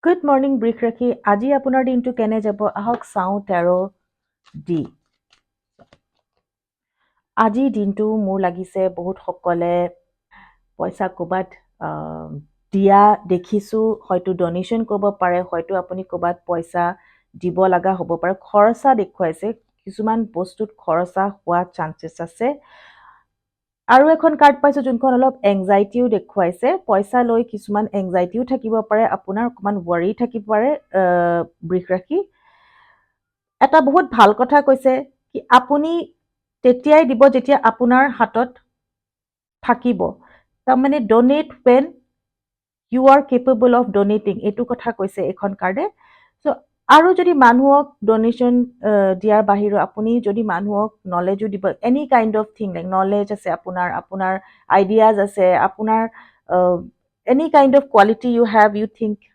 Good morning বৃষ ৰাশি। আজি আপোনাৰ দিনটো কেনে যাব, আহক চাওঁ টেৰ' দি। আজিৰ দিনটো মোৰ লাগিছে বহুতসকলে পইচা ক'ৰবাত দিয়া দেখিছোঁ। হয়তো ডনেশ্যন কৰিব পাৰে, হয়তো আপুনি ক'ৰবাত পইচা দিব লগা হ'ব পাৰে। খৰচা দেখুৱাইছে, কিছুমান বস্তুত খৰচা হোৱা চান্সেছ আছে। আৰু এখন কাৰ্ড পাইছোঁ যোনখন অলপ এংজাইটিও দেখুৱাইছে। পইচা লৈ কিছুমান এংজাইটিও থাকিব পাৰে আপোনাৰ, অকণমান ৱৰি থাকিব পাৰে বৃষ ৰাশি। এটা বহুত ভাল কথা কৈছে কি আপুনি তেতিয়াই দিব যেতিয়া আপোনাৰ হাতত থাকিব। তাৰমানে donate when you are capable of donating, এইটো কথা কৈছে এইখন কাৰ্ডে। চ' আৰু যদি মানুহক ডনেশ্যন দিয়াৰ বাহিৰেও আপুনি যদি মানুহক নলেজো দিব, any kind of thing, like knowledge আছে আপোনাৰ, আপোনাৰ আইডিয়াজ আছে, আপোনাৰ any kind of quality you have, you think